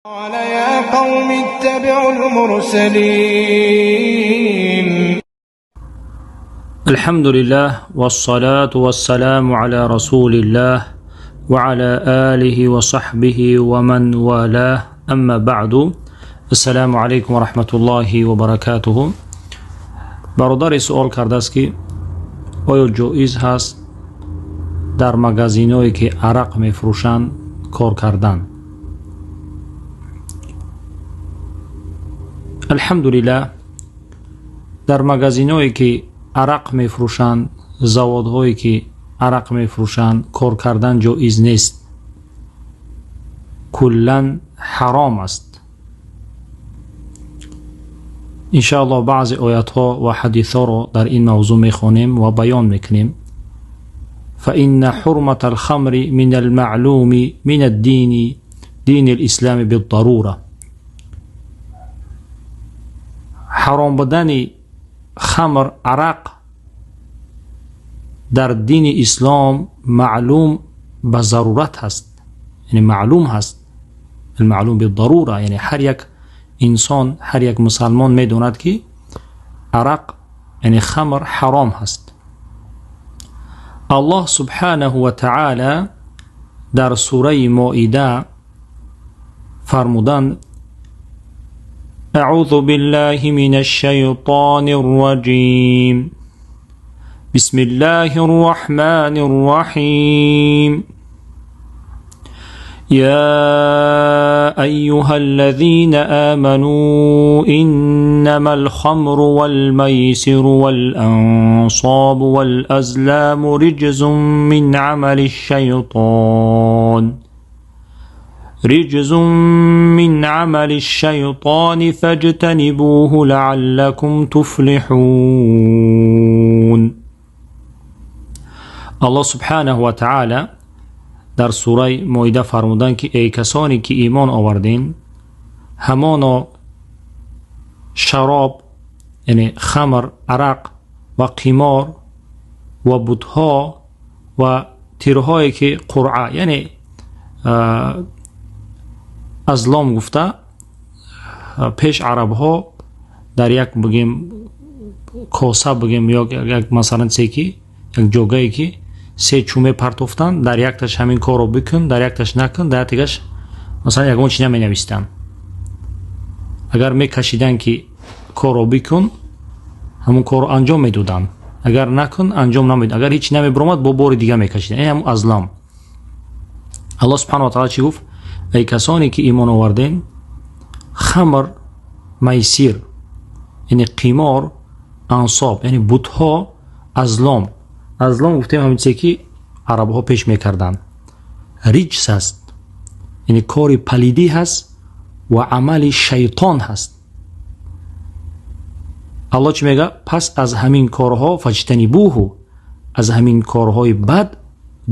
قال يا قوم اتبعوا المرسلين. الحمد لله والصلاة والسلام على رسول الله وعلى آله وصحبه ومن والاه، أما بعد، السلام عليكم ورحمة الله وبركاته. Бародаре суол кардааст, ки оё ҷоиз ҳаст дар магазиное, ки арақ мефурӯшанд, кор кардан? Алҳамдулиллаҳ, дар магазиное, ки арақ мефурӯшанд, заводҳое, ки арақ мефурӯшанд, кор кардан ҷоиз нест, куллан ҳаром аст. Иншааллоҳ, баъзе оятҳо ва ҳадисҳоро дар ин мавзӯъ мехонем ва баён мекунем. فإن حرمة الخمر من المعلوم من الدين، دين الإسلام بالضرورة. Ҳаром будани хамр, арақ дар дини ислом маълум ба зарурат ҳаст, яъне маълум ҳаст, المعلوم بالضرورة, яъне ҳар як инсон, ҳар як мусалмон медонад, ки арақ, яъне хамр, ҳаром ҳаст. Аллоҳ субҳанаҳу ва таъала дар сураи Моида фармуданд: أعوذ بالله من الشيطان الرجيم، بسم الله الرحمن الرحيم، يا أيها الذين آمنوا إنما الخمر والميسر والأنصاب والأزلام رجز من عمل الشيطان، رجز من عمل الشيطان فاجتنبوه لعلكم تفلحون. الله سبحانه وتعالى дар сураи Моида фармуданд, ки эй касоне, ки имон овардин, ҳамоно шароб, яъне хамр, арақ ва қимор ва бутҳо ва тирҳое, ки қуръа, яъне азлом гуфта, пеш арабҳо дар як, бигем, коса, бигем, ё як, масалан, се ки як ҷогае, ки се чӯме партофтанд, дар якташ ҳамин корро бикун, дар якташ накун, дар яктагаш, масалан, ягон чи наменавистанд. Агар мекашиданд, ки корро бикун, ҳамон корро анҷом медоданд, агар накун, анҷом намедод, агар ҳеч намебиромад, бо бори дига мекашиданд. Ин ҳамон азлам. Аллоҳ субҳана ва таала чӣ гуфт? Эй касоне, ки имон оварден, хамр, майсир, яъне қимор, ансоб, яъне бутҳо, азлом. Азлом гуфтем, ҳамин чизе, ки арабҳо пеш мекарданд, риҷс аст, яъне кори палидӣ ҳаст ва амали шайтон ҳаст. Аллоҳ чӣ мега? Пас аз ҳамин корҳо, فاجتنبوه, аз ҳамин корҳои бад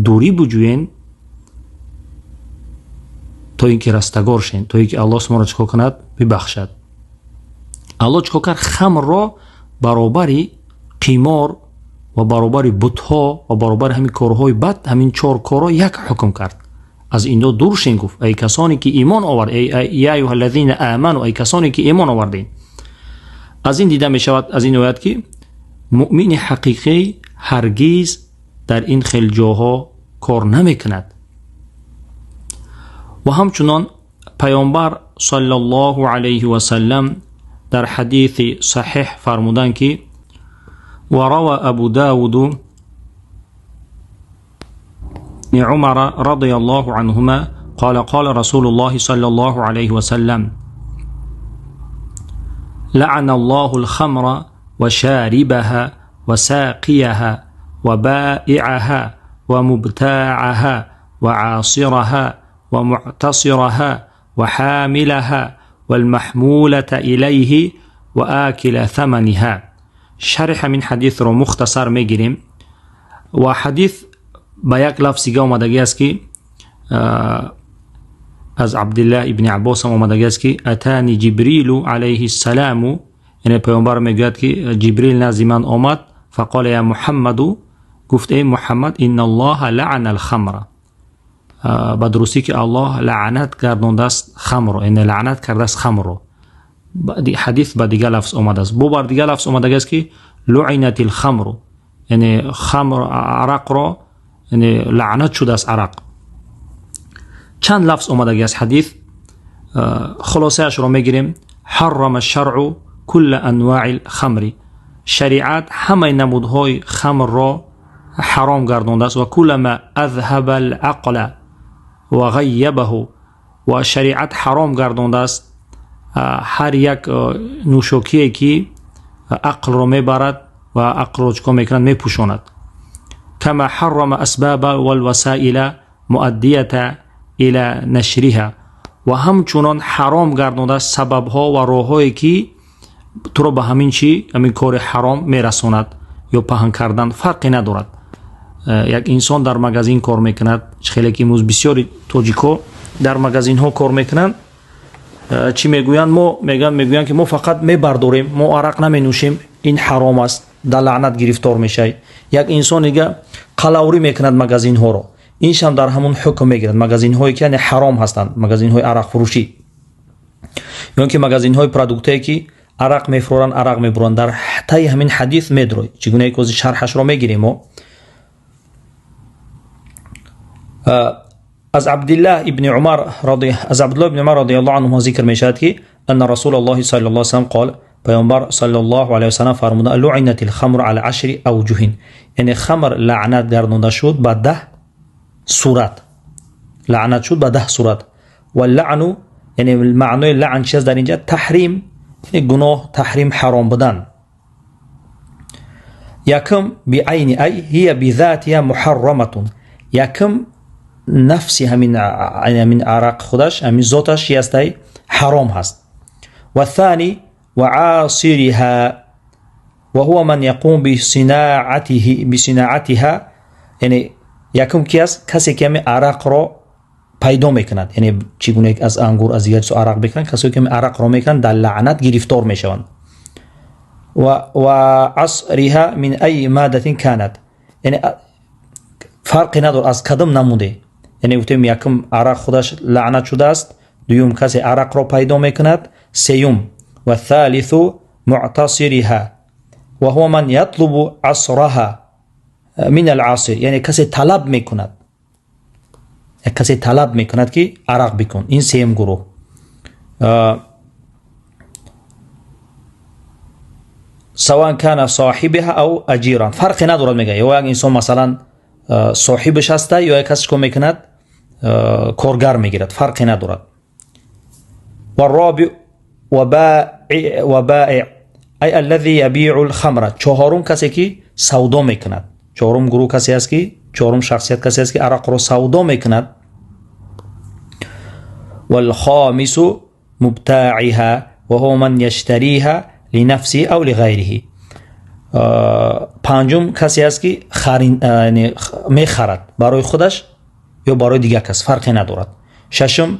дурӣ буҷӯен, то ин ки растагор шен, то ин ки Аллоҳ шуморо чӣ кор кунад? Бибахшад. Аллоҳ чӣ кор кард? Хамрро баробари қимор ва баробари бутҳо ва баробари ҳамин корҳои бад, ҳамин чор корро як ҳукм кард. Аз ино дур шен, гуфт. Эй касоне, ки имон овард, يا أيها الذين آمنوا, эй касоне, ки имон овардем. Аз ин дида мешавад, аз ин оят, ки муъмини ҳақиқӣ ҳаргиз дар ин хел ҷоҳо кор намекунад. Ва ҳамчунон Паёмбар صلى الله عليه وسلم дар ҳадиси саҳеҳ фармуданд, ки وروى أبو داود عمر رضي الله عنهما قال: قال رسول الله صلى الله عليه وسلم: لعن الله الخمر وشاربها وساقيها وبائعها ومبتاعها وعاصرها ومعتصرها وحاملها والمحمولة إليه وآكل ثمنها. Шарҳи ҳамин ҳадисро мухтасар мегирем ва ҳадис ба як лафз дига омадагӣ аст, ки аз Абдиллаҳ ибни Аббосам омадагӣ аст, ки أتاني جبريل عليه السلام, яъне Паёмбар мегӯяд, ки Ҷибрил назди ман омад. فقال يا محمد, гуфт: эй Муҳаммад, إن الله لعن الخمر. Ба дурустӣ ки Аллоҳ лаънат гардондааст хамрро, яъне лаънат кардааст хамрро. Ҳадис ба дигар лафз омадааст. Бо бар дигар лафз омадагааст ки луъинатил хамру, яъне хамр арақро, яъне лаънат шудааст арақ. Чанд лафз омадагиаст ҳадис, хулосаашро мегирем. Ҳаррама шаръу кулла анваи хамри, шариат ҳамаи намудҳои хамрро ҳаром гардондааст. Ва кулла ма азҳаба ал-ақла ва ғайябаҳу, ва шариат ҳаром гардондааст ҳар як нӯшокие ки ақлро мебарад ва ақлро чикор мекунад, мепӯшонад. Кама ҳаррама асбаба валвасаила муаддията ила нашриҳа, ва ҳамчунон ҳаром гардондааст сабабҳо ва роҳҳое ки туро ба ҳамин чи, ҳамин кори ҳаром мерасонад ё паҳн кардан, фарқе надорад. Як инсон дар магазин кор мекунад, хеле ки имрӯз бисёри тоҷикҳо дар магазинҳо кор мекунанд. Чӣ мегӯянд? Мо мегӯянд ки мо фақат мебардорем, мо арақ наменӯшем, ин ҳаром аст, дар лаънат гирифтор мешавӣ. Як инсон дига қалаврӣ мекунад магазинҳоро, иншам дар ҳамон ҳукм мегирад. Магазинҳое ки яъне ҳаром ҳастанд, магазинҳои арақфурӯшӣ ё ин ки магазинҳои продуктае ки арақ мефурӯранд, арақ мебуранд, дар таи ҳамин ҳадис медрои. Чӣ гунае ки ҳозир шарҳашро мегирем мо. Аз Абдуллоҳ ибни Умар аз Абдуллоҳ ибни Умар радиаллоҳу анҳу зикр мешавад ки анна Расулуллоҳи саллаллоҳу алайҳи васаллам қол, Пайғамбар саллаллоҳу алайҳи васаллам фармуда: луъинатил хамру ала ашри авҷуҳин, яъне хамр лаънат гардонда шуд ба 10 сурат, лаънат шуд ба 10 сурат. Ва лаъну, яъне маънои лаън чи аст дар инҷа? Таҳрим, яъне гуноҳ, таҳрим, ҳаром будан. Якум биайни ай ҳия бизатиҳа муҳарраматун, якум нафси ҳамин арақ худаш, ҳамин зоташ чи ҳастай? Ҳаром ҳаст. Ва thani ва асириҳа ва ҳува ман яқум бисинаатиҳа, яъне якум ки аст? Касе ки ҳамин арақро пайдо мекунад, яъне чӣ гуна аз ангур, аз дигар чизо арақ мекунанд, касое ки ҳамин арақро мекунанд дар лаънат гирифтор мешаванд. Ва асриҳа мин айи мадатин канат, яъне фарқе надорад аз кадом намуде. Яъне гуфтем якум арақ худаш лаънат шудааст, дуюм касе арақро пайдо мекунад, сеюм ва thalithu муътасириҳа ва ҳува ман ятлубу асраҳа мин ал-асир, яъне касе талаб мекунад, касе талаб мекунад ки арақ бикун. Ин сеюм гурӯҳ. Саван кана соҳибиҳа ав аҷиран, фарқе надорад, мегӯяд. Ё як инсон масалан соҳибаш ҳаста, ё як кас чикор мекунад, коргар мегирад, фарқе надорад. Варробиъ вабаиъ ай аллази ябиъу лхамра, чоҳорум касе ки савдо мекунад, чоҳорум гурӯҳ касе аст ки, чоҳорум шахсият касе аст ки арақро савдо мекунад. Валхомису мубтаиҳа ва ҳува ман яштариҳа линафсиҳи ав лиғайриҳи, панҷум касе аст ки мехарад барои худаш ё барои дигар кас, фарқе надорад. Шашум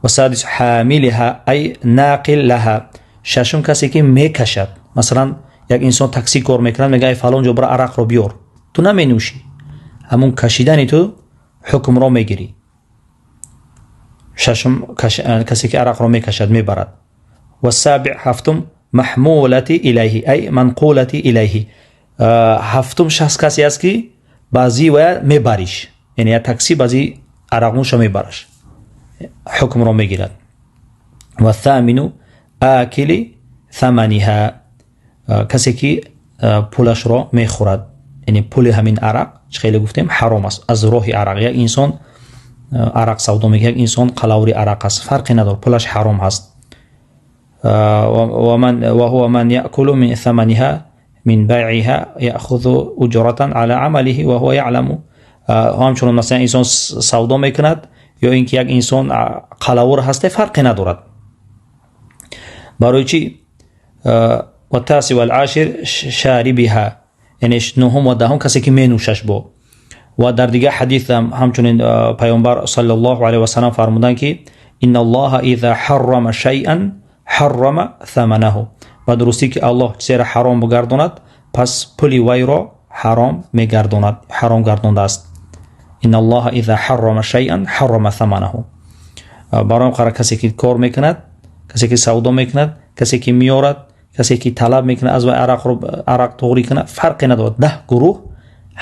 ва садис ҳамилиҳа ай нақил лаҳа, шашум касе ки мекашад. Масалан як инсон такси кор мекунад, мегӯяд ай фалон ҷо бира арақро биёр, ту наменӯшӣ, ҳамун кашидани ту ҳукмро мегирӣ. Шашум касе ки арақро мекашад, мебарад. Ва сабиъ ҳафтум маҳмулати илайҳи ай манқулати илайҳи, ҳафтум шахс касе аст ки баъзи вая мебариш, яъне як такси баъзи арақнӯша мебараш, ҳукмро мегирад. Ва thaminu акили thamаниҳа, касе ки пулашро мехӯрад, яъне пули ҳамин арақ, чӣ хеле гуфтем ҳаром аст аз роҳи арақ. Як инсон арақ савдо мекунад, як инсон қалаври арақ аст, фарқе надорад, пулаш ҳаром ҳаст. Ва ҳува ман яъкулу мин thamаниҳа мин байъиҳа яъхузу уҷратан ала амалиҳи ва ҳува яъламу. Ҳамчунон масалан инсон савдо мекунад ё ин ки як инсон қалавур ҳаста, фарқе надорад. Барои чӣ? Ва таси вал ашир шарибиҳа, яъне нуҳум ва даҳум касе ки менӯшаш бо. Ва дар дигар ҳадис ҳамчунин Пайғамбар саллаллоҳу алайҳи васаллам фармуданд ки инналлоҳа иза ҳаррама шайъан ҳаррама thamанаҳу, ба дурустӣ ки Аллоҳ чизеро ҳаром бигардонад, пас пули вайро ҳаром мегардонад, ҳаром гардондааст. Инналлоҳа иза ҳаррама шайъан ҳаррама саманаҳу. Барои қара касе ки кор мекунад, касе ки савдо мекунад, касе ки меорад, касе ки талаб мекунад аз вай арақро, арақ туғрӣ кунад, фарқе надорад. 10 гурӯҳ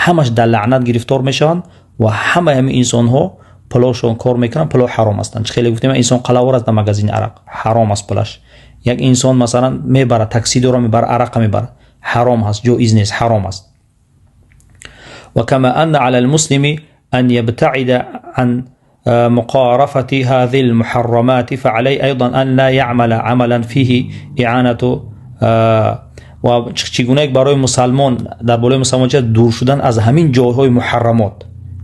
ҳамаш дар лаънат гирифтор мешаванд ва ҳамаи ҳамин инсонҳо пулошон кор мекунанд, пуло ҳаром ҳастанд. Чӣ хеле гуфтем, инсон қалавор аст, дар магазини арақ ҳаром аст пулаш. Як инсон, масалан, мебарад, такси дора, мебарад, арақа мебарад, ҳаром ҳаст, ҷоиз нест, ҳаром аст. وكما أن على المسلم أن يبتعد عن مقارفة هذه المحرمات، فعليه أيضا أن لا يعمل عملا فيه إعانة. Ва чӣ гуна барои мусалмон, дар болои мусалмон чи дур шудан аз ҳамин ҷойҳои муҳаррамот,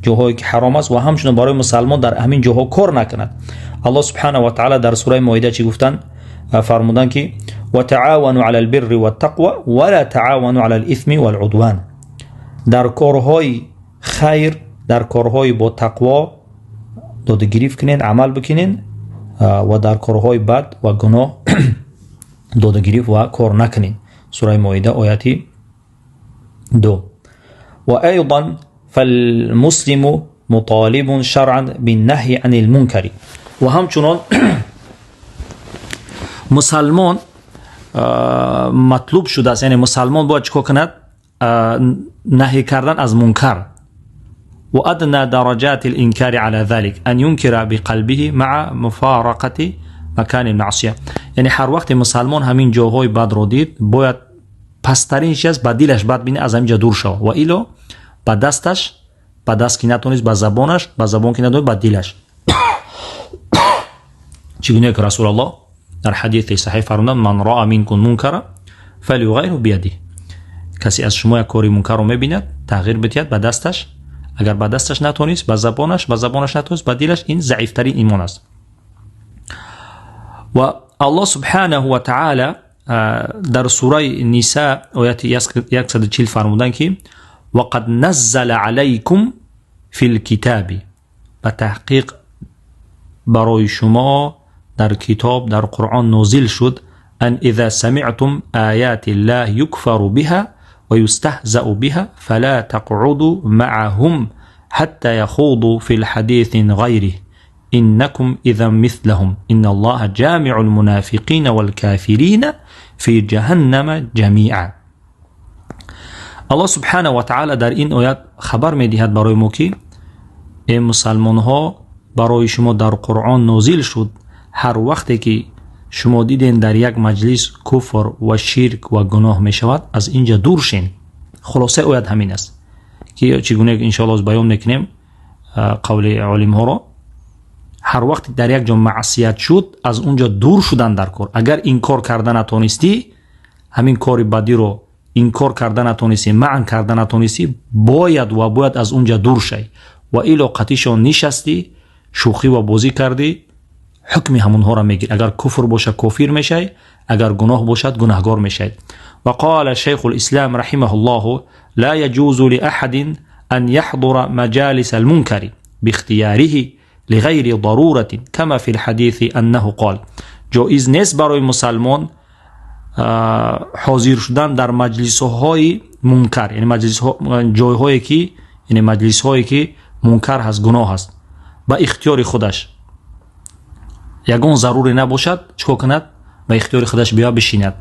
ҷойҳое ки ҳаром аст, ва ҳамчунин барои мусалмон дар ҳамин ҷойҳо кор накунад. Аллоҳ субҳанаҳу ва таъала дар сураи Моида чӣ гуфтанд? Фармуданд ки: وتعاونوا على البر والتقوى ولا تعاونوا على الإثم والعدوان. Дар корҳои хайр, дар корҳои бо тақво додагирифт кунед, амал бикунед ва дар корҳои бад ва гуноҳ додагирифт ва кор накунед. Сураи Моида, ояти 2. وأيضا فالمسلم مطالب شرعا بالنهي عن المنكر. Ва ҳамчунон мусалмон матлуб шудааст, яъне мусалмон бояд чӣ кор кунад? Наҳӣ кардан аз мункар. وأدنى درجات الإنكار على ذلك أن ينكر بقلبه مع مفارقة مكان المعصية. Яъне ҳар вақте мусалмон ҳамин ҷойҳои бадро дид, бояд пасттарин чи аст, ба дилаш бад бинад, аз ҳамин ҷо дур шавад. Ва ило ба дасташ, ба даст ки натонист, ба забонаш, ба забон ки натонист, ба дилаш. Чӣ гуна ки Расулаллоҳ дар ҳадиси саҳеҳ фармуданд: من رأى منكم منكرا فليغيره بيده. Касе аз шумо як кори мункарро мебинад, тағйир бидиҳад ба дасташ, агар ба дасташ натонист, ба забонаш, ба забонаш натонист, ба дилаш. Ин заифтарин имон аст. Ва Аллоҳ субҳанаҳу ва таъала дар сураи Ниса, ояти 140 фармуданд ки: وقد نزل عليكم في الكتاب. Ба таҳқиқ барои шумо дар китоб, дар Қуръон нозил шуд: أن إذا سمعتم آيات الله يكفر بها ويستهزأ بها فلا تقعدوا معهم حتى يخوضوا في حديث غيره، إنكم إذا مثلهم، إن الله جامع المنافقين والكافرين في جهنم جميعا. Аллоҳ субҳанаҳу ва таъала дар ин оят хабар медиҳад барои мо ки, э мусалмонҳо, барои шумо дар Қуръон нозил шуд, ҳар вақте ки шумо диден дар як маҷлис куфр ва ширк ва гуноҳ мешавад, аз ин ҷа дур шен. Хулосаи оят ҳамин аст ки чӣ гуна иншоаллоҳ баён мекунем қавли олимҳоро. Ҳар вақте дар як ҷо маъсият шуд, аз он ҷо дур шудан дар кор. Агар инкор карда натонистӣ, ҳамин кори бадиро инкор карда натонистӣ, маън карда натонистӣ, бояд ва бояд аз он ҷа дур шай. Ва ило қатишон нишастӣ, шӯхӣ ва бозӣ кардӣ, ҳукми ҳамонҳоро мегирӣ. Агар куфр бошад, кофир мешавӣ, агар гуноҳ бошад, гунаҳгор мешавӣ. وقال شيخ الإسلام رحمه الله: لا يجوز لأحد أن يحضر مجالس المنكر باختياره لغير ضرورة، كما في الحديث أنه قال. Ҷоиз нест барои мусалмон ҳозир шудан дар маҷлисҳои мункар, яъне ҷойҳое ки, яъне маҷлисҳое ки мункар ҳаст, гуноҳ ҳаст, ба ихтиёри худаш. Ягон заруре набошад, чӣ кор кунад? Ба ихтиёри худаш биё бишинад.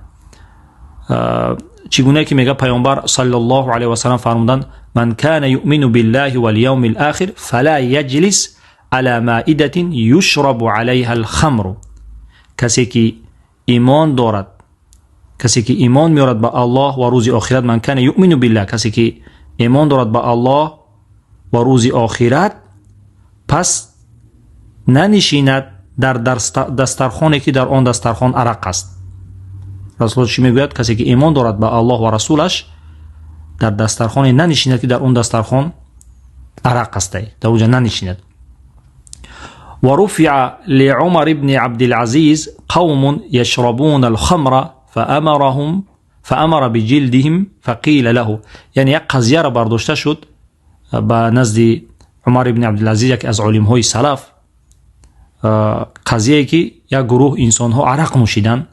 Чӣ гуна ки мега Пайғамбар саллаллоҳу алайҳи васаллам фармуданд: من كان يؤمن بالله واليوم الآخر فلا يجلس على مائدة يشرب عليها الخمر. Касе ки имон дорад, касе ки имон меорад ба Аллоҳ ва рӯзи охират, من كان يؤمن بالله, касе ки имон дорад ба Аллоҳ ва рӯзи охират, пас нанишинад дар дастархоне ки дар он дастархон арақ аст. Расул чӣ мегӯяд? Касе ки имон дорад ба Аллоҳ ва расулаш, дар дастархоне нанишинад ки дар он дастархон арақ астай, дар онҷа нанишинад. ورفع لعمر بن عبد العزيز قوم يشربون الخمر فأمرهم فأمر بجلدهم، فقيل له. Яъне як қазияро бардошта шуд ба назди Умар ибни Абдулазиз, яке аз олимҳои салаф, қазияе ки як гурӯҳ инсонҳо арақ нӯшиданд.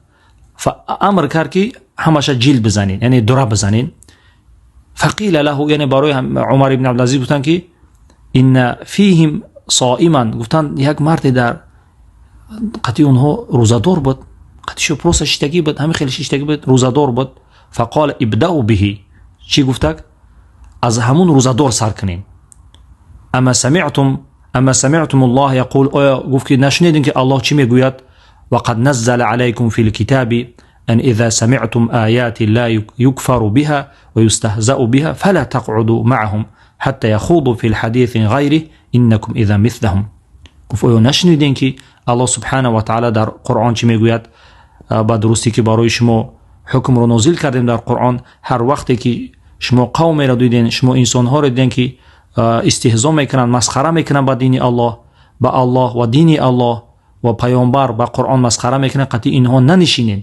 Амр кард ки ҳамаша ҷилд бизанед, яъне дура бизанед. فقيل له, яъне барои Умар ибни Абдулазиз гуфтанд ки Инна фиҳим соиман, гуфтанд, як марде дар қатъи онҳо рӯзадор буд, қатъишо просто шиштагӣ буд, ҳамин хеле шиштагӣ буд, рӯзадор буд. Фақола ибдау биҳи, чӣ гуфтак? Аз ҳамун рӯзадор сар кунем. Ама самиътум, ама самиътум Аллоҳ яқул, оё, гуфт, ки нашунидем, ки Аллоҳ чӣ мегӯяд? Вақад наззала алайкум фи лкитаби ан иза самиътум ояти ла юкфару биҳа ва юстаҳзау биҳа фала тақъуду маъаҳум ҳатта яхуду фи лҳадиси ғайриҳ иннакум иза мислаҳум. Гуфт, оё нашунидем, ки Аллоҳ субҳанаҳу ва таъала дар Қуръон чӣ мегӯяд? Ба дурустӣ, ки барои шумо ҳукмро нозил кардем дар Қуръон, ҳар вақте ки шумо қавмеро диден, шумо инсонҳоро диден, ки истиҳзо мекунанд, масхара мекунанд ба дини Аллоҳ, ба Аллоҳ ва дини Аллоҳ ва паёмбар, ба Қуръон масхара мекунанд, қатъи инҳо нанишинен,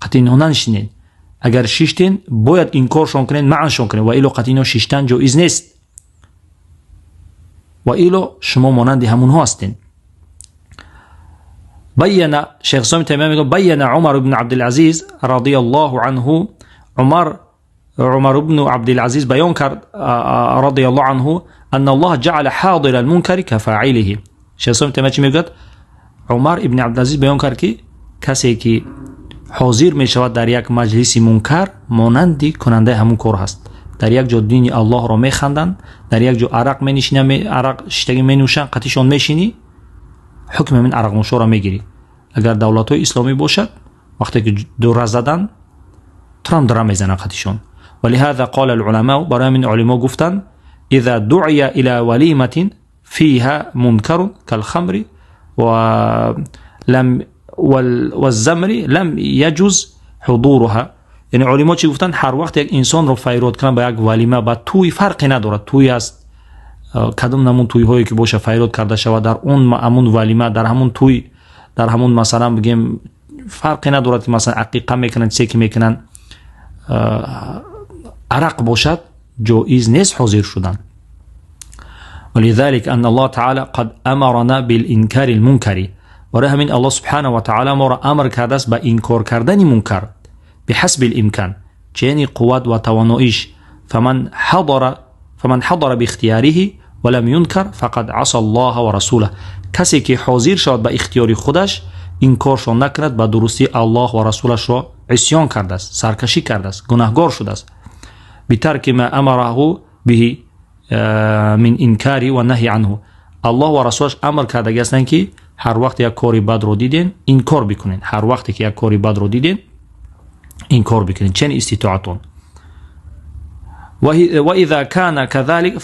қатъи инҳо нанишинен. Агар шиштен, бояд инкоршон кунед, маъншон кунед, ва ило қатъи инҳо шиштан ҷоиз нест, ва ило шумо монанди ҳамунҳо ҳастен. بين شیخ اسلام تیمیه میگه بين عمر بن عبد العزيز رضي الله عنه، عمر بن عبد العزيز بیان کرد رضي الله عنه ان الله جعل حاضر المنكر كفاعله. شیخ اسلام تیمیه چی میگوید؟ عمر ابن عبدالعزیز بیان کرد که کسی که ҳозир мешавад дар як маҷлиси мункар, монанди кунандаи ҳамун кор ҳаст. Дар як ҷо дини Аллоҳро механданд, дар як ҷо арақ менишинанд, арақ шиштагӣ менӯшанд, қатишон мешинӣ, ҳукми ҳамин арақнӯшоро мегирӣ. Агар давлатҳои исломӣ бошад, вақте ки дура задан, турам дура мезананд қатишон. ولهذا قال العلماء، барои ҳамин олимо гуфтанд: إذا دعي إلى وليمة فيها منكر كالخمر ولم والزمر لم يجز حضورها. Яъне олимо чӣ гуфтанд? Ҳар вақт як инсонро файрод кунанд ба як валима, ба тӯй, фарқе надорад, тӯй аст, кадом намун тӯйҳое ки боша, файрод карда шавад, дар он ҳамун валима, дар ҳамун тӯй, дар ҳамун, масалан, бигем, фарқе надорад, ки масалан ақиқа мекунанд, чизе ки мекунанд, арақ бошад, ҷоиз нест ҳозир шудан. ولذلك أن الله تعالى قد أمرنا بالإنكار المنكر، барои ҳамин Аллоҳ субҳанаҳу ва таъала моро амр кардааст ба инкор кардани мункар بحسب الإمكان، чени қувват ва тавоноиш. فمن حضر باختياره ولم ينكر فقد عصى الله ورسوله. Касе ки ҳозир шавад ба ихтиёри худаш, инкоршон накунад, ба дурустӣ Аллоҳ ва расулашро исён кардааст, саркашӣ кардааст, гунаҳгор шудааст. بترك ما أمره به من إنكار والنهي عنه. Аллоҳ ва расулаш амр кардаги ҳастанд, ки ҳар вақт як кори бадро диден, инкор бикунед. Ҳар вақте ки як кори бадро диден, инкор бикунед чен иститоатон. وإذا كان كذلك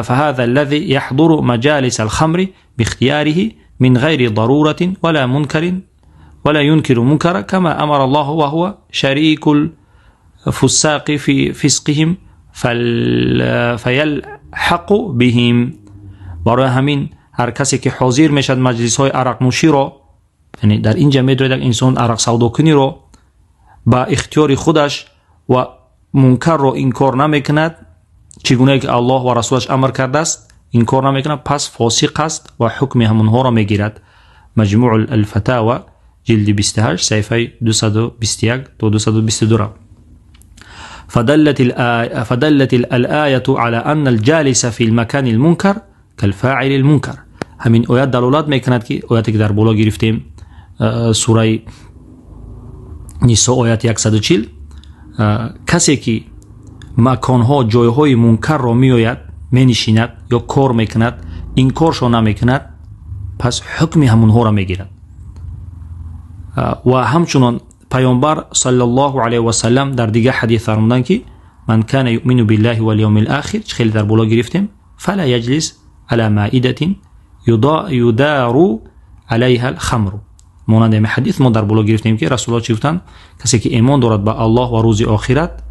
فهذا الذي يحضر مجالس الخمر باختياره من غير ضرورة ولا منكر ولا ينكر منكر كما أمر الله وهو شريك الفساق في فسقهم فيلحق بهم. Барои ҳамин ҳар касе ки ҳозир мешавад маҷлисҳои арақнӯширо, яъне дар ин ҷа медонед, як инсон арақсавдокуниро ба ихтиёри худаш ва мункарро инкор намекунад, чӣ гунае ки Аллоҳ ва расулаш амр кардааст, инкор намекунад, пас фосиқ аст ва ҳукми ҳамонҳоро мегирад. Маҷмӯъ алфатава, ҷилди 28, саҳифаи 221 то 222. فدلت الآية على أن الجالس في المكان المنكر كالفاعل المنكر. Ҳамин оят далолат мекунад, ки ояте ки дар боло гирифтем, сураи Нисо, ояти 140, касе ки маконҳо, ҷойҳои мункарро меояд, менишинад ё кор мекунад, инкоршо намекунад, пас ҳукми ҳамонҳоро мегирад. Ва ҳамчунон паёмбар саллаллоҳу алайҳи васалам дар дигар ҳадис фармуданд, ки من كان يؤمن بالله واليوم الآخر, чӣ хеле дар боло гирифтем, فلا يجلس على مائدة يدار عليها الخمر. Монанди ҳамин ҳадис мо дар боло гирифтем, ки Расулулло чӣ гуфтанд? Касе ки имон дорад ба Аллоҳ ва рӯзи охират,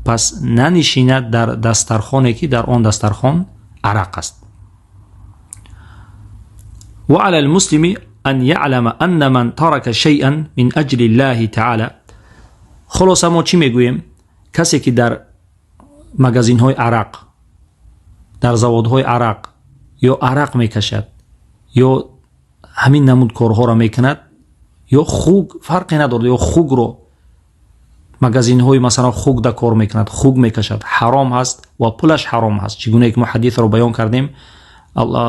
пас нанишинад дар дастархоне, ки дар он дастархон арақ аст. وعلى المسلم أن يعلم أن من ترك شيئا من أجل الله تعالى. Хулоса, мо чӣ мегӯем? Касе ки дар магазинҳои арақ, дар заводҳои арақ ё арақ мекашад, ё ҳамин намуд корҳоро мекунад, ё хуг, фарқе надорад, ё хугро Магазинҳои масалан хук да кор мекунад, хук мекашад, ҳаром ҳаст ва пулаш ҳаром ҳаст. Чӣ гунае ки мо ҳадисро баён кардем,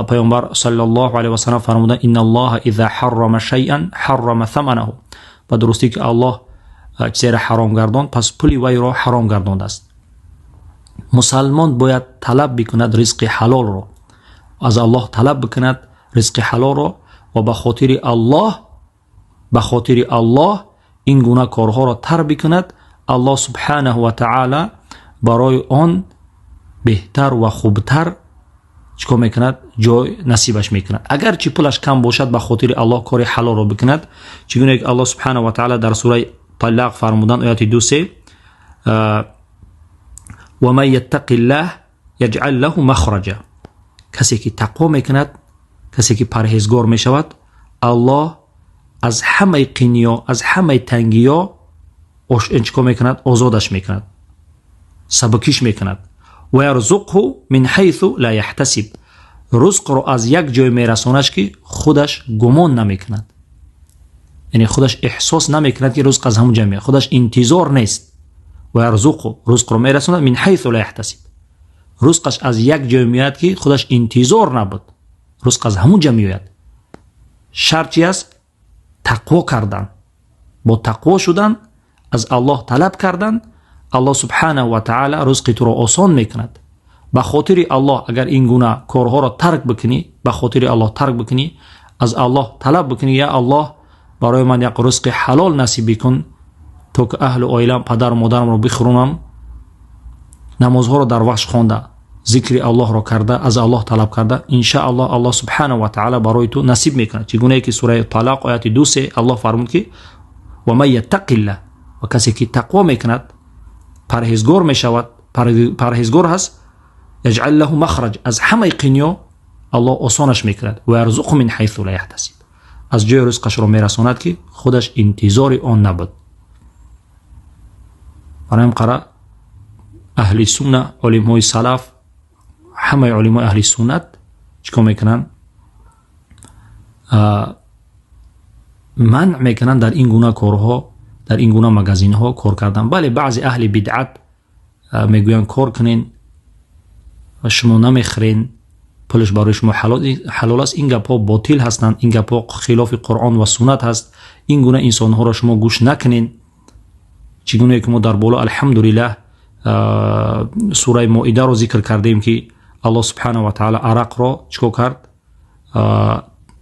Пайғамбар саллаллоҳу алайҳи васаллам фармуданд: инналлоҳа иза ҳаррама шайъан ҳаррама саманаҳу. Ба дурустӣ ки Аллоҳ чизеро ҳаром гардонд, пас пули вайро ҳаром гардондааст. Мусалмон бояд талаб бикунад ризқи ҳалолро, аз Аллоҳ талаб бикунад ризқи ҳалолро ва ба хотири Аллоҳ, ба хотири Аллоҳ ин гуна корҳоро тарк бикунад. Аллоҳ субҳанаҳу ва таъала барои он беҳтар ва хубтар чӣ кор мекунад? Ҷой насибаш мекунад. Агарчи пулаш кам бошад, ба хотири Аллоҳ кори ҳалолро бикунад. Чӣ гуна ки Аллоҳ субҳанаҳу ва таъала дар сураи Талақ фармуданд, ояти 2-3: ва ман яттақиллаҳ яҷъал лаҳу махраҷа. Касе ки тақво мекунад, касе ки парҳезгор мешавад, Аллоҳ аз ҳамаи қиниё, аз ҳамаи тангиё чӣ кор мекунад? Озодаш мекунад, сабукиш мекунад. Ва ярзуқҳу мин ҳайсу ла яҳтасиб. Рузқро аз як ҷой мерасонаш, ки худаш гумон намекунад, яъне худаш эҳсос намекунад, ки рузқ аз ҳамон ҷой меояд, худаш интизор нест. Ва ярзуқҳу, рузқро мерасонад мин ҳайсу ла яҳтасиб. Рузқаш аз як ҷой меояд, ки худаш интизор набуд, рузқ аз ҳамон ҷо меояд. Шарт чи аст? Тақво кардан, бо тақво шудан, аз Аллоҳ талаб кардан. Аллоҳ субҳанаҳу ва таъала рузқи туро осон мекунад. Ба хотири Аллоҳ агар ин гуна корҳоро тарк бикунӣ, ба хотири Аллоҳ тарк бикунӣ, аз Аллоҳ талаб бикунӣ: я Аллоҳ, барои ман як рузқи ҳалол насиб бикун, то ки аҳлу оилам, падару модарамро бихӯронам. Намозҳоро дар вақт хонда, зикри Аллоҳро карда, аз Аллоҳ талаб карда, иншааллоҳ Аллоҳ субҳанаҳу ва таъала барои ту насиб мекунад. Чӣ гунае ки сураи Талақ ояти 2-3 Аллоҳ фармуд, ки ва ман яттақиллаҳ, ва касе ки тақво мекунад, парҳезгор мешавад, парҳезгор ҳаст, яҷъал лаҳу махраҷ, аз ҳамаи қиниё Аллоҳ осонаш мекунад. Ва ярзуқҳу мин ҳайсу ла яҳтасиб, аз ҷои рузқашро мерасонад, ки худаш интизори он набуд. Барои ҳам қара аҳли сунна, олимҳои салаф, ҳамаи олимҳои аҳли суннат чӣ кор мекунанд? Манъ мекунанд дар ин гуна корҳо, дар ин гуна магазинҳо кор кардан. Бале, баъзе аҳли бидъат мегӯянд: кор кунен, шумо намехӯрен, пулаш барои шумо ҳалол аст. Ин гапҳо ботил ҳастанд, ин гапҳо хилофи Қуръон ва суннат ҳаст. Ин гуна инсонҳоро шумо гӯш накунен. Чӣ гунае ки мо дар боло, алҳамдулиллаҳ, сураи Моидаро зикр кардем, ки Аллоҳ субҳанаҳу ва таъала арақро чӣ кор кард?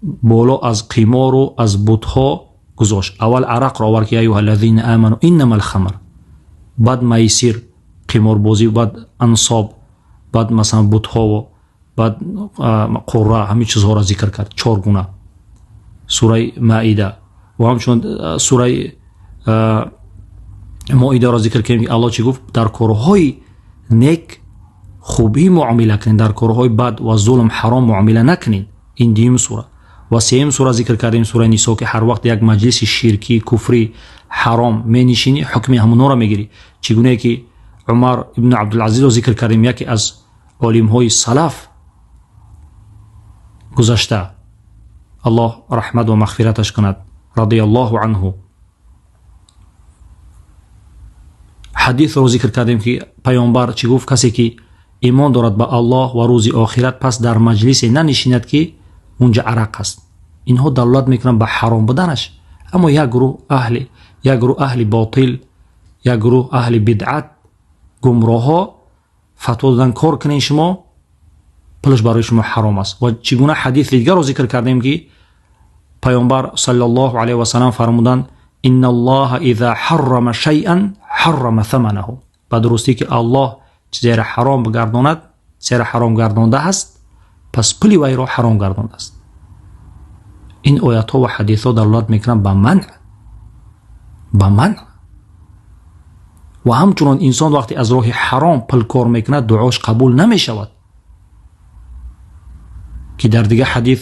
Боло аз қимору аз бутҳо гузошт. Аввал арақро овард, ки аюҳа аллазина аману иннамал хамр, баъд майсир, қиморбозӣ, баъд ансоб, баъд масалан бутҳово, баъд қурра, ҳамин чизҳоро зикр кард, чор гуна сураи Маида. Ва ҳамчунин сураи Моидаро зикр кардем, ки Аллоҳ чӣ гуфт? Дар корҳои нек хубӣ муомила кунед, дар корҳои бад ва зулм, ҳаром муомила накунед. Ин дуюм сура. Ва сеюм сура зикр кардем, сураи Нисо, ки ҳар вақт як маҷлиси ширкӣ, куфрӣ, ҳаром менишинӣ, ҳукми ҳамонҳоро мегирӣ. Чӣ гунае ки Умар ибни Абдулазизро зикр кардем, яке аз олимҳои салаф гузашта, Аллоҳ раҳмат ва мағфираташ кунад, радиаллоҳу анҳу. Ҳадисро зикр кардем, ки Паёмбар чӣ гуфт? Касе ки имон дорад ба Аллоҳ ва рӯзи охират, пас дар маҷлисе нанишинад, ки унҷа арақ аст. Инҳо далолат мекунанд ба ҳаром буданаш. Аммо як гурӯҳ аҳли, як гурӯҳ аҳли ботил, як гурӯҳ аҳли бидъат, гумроҳҳо фатво додан: кор кунед шумо, пулаш барои шумо ҳаром аст. Ва чӣ гуна ҳадиси дигарро зикр кардем, ки Паёмбар саллаллоҳу алайҳи васаллам фармуданд: инналлоҳа иза ҳаррама шайъан ҳаррама саманаҳу. Ба дурустӣ ки Аллоҳ чизеро ҳаром бигардонад, чизеро ҳаром гардондааст, пас пули вайро ҳаром гардондааст. Ин оятҳо ва ҳадисҳо далолат мекунанд ба манъ, ба манъ. Ва ҳамчунон инсон вақте аз роҳи ҳаром пул кор мекунад, дуош қабул намешавад, ки дар дигар ҳадис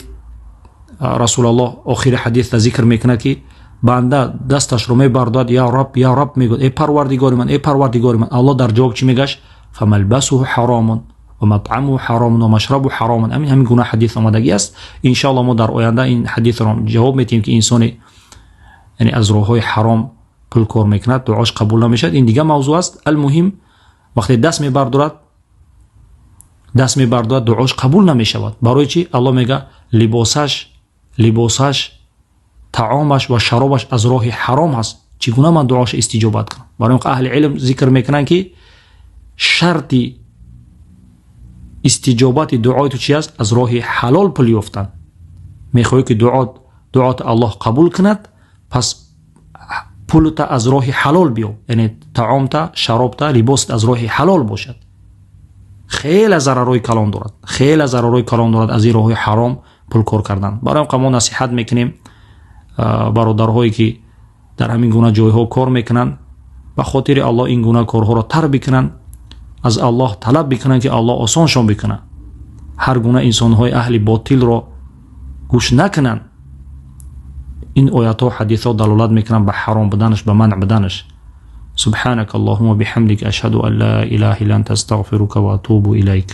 Расулаллоҳ охири ҳадисда зикр мекунад, ки банда дасташро мебардорад, я Раб, я Раб мегӯяд, эй Парвардигори ман, эй Парвардигори ман. Аллоҳ дар ҷавоб чӣ мегашт? Фамалбасуҳу ҳаромун ва матъамуҳу ҳаромун ва машрабу ҳаромун. Ҳамин гуна ҳадис омадагӣ аст. Иншоаллоҳ мо дар оянда ин ҳадисро ҷавоб метиҳем, ки инсоне, яъне аз роҳҳои ҳаром Пул кор мекунад, дуош қабул намешавад. Ин дигар мавзӯъ аст. Алмуҳим, вақте даст мебардорад, дуош қабул намешавад. Барои чӣ? Аллоҳ мега: либосаш, таомаш ва шаробаш аз роҳи ҳаром ҳаст, чӣ гуна ман дуоша истиҷобат кунам? Барои он аҳли илм зикр мекунанд, ки шарти истиҷобати дуои ту чи аст? Аз роҳи ҳалол пул ёфтан. Мехоҳӣ, ки дуоат Аллоҳ қабул кунад, пас пулта аз роҳи ҳалол биё, яъне таомта, шаробта, либост аз роҳи ҳалол бошад. Хеле зарарҳои калон дорад, хеле зарарҳои калон дорад аз ин роҳи ҳаром пул кор кардан. Барои он мо насиҳат мекунем бародарҳое, ки дар ҳамин гуна ҷойҳо кор мекунанд, ба хотири Аллоҳ ин гуна корҳоро тарк бикунанд, аз Аллоҳ талаб бикунанд, ки Аллоҳ осоншон бикунад, ҳар гуна инсонҳои аҳли ботилро гӯш накунанд. Ин оятҳо, ҳадисҳо далолат мекунанд ба ҳаром буданаш, ба манъ буданаш. سبحانك اللهم وبحمدك، أشهد أن لا إله إلا أنت، أستغفرك وأتوب إليك.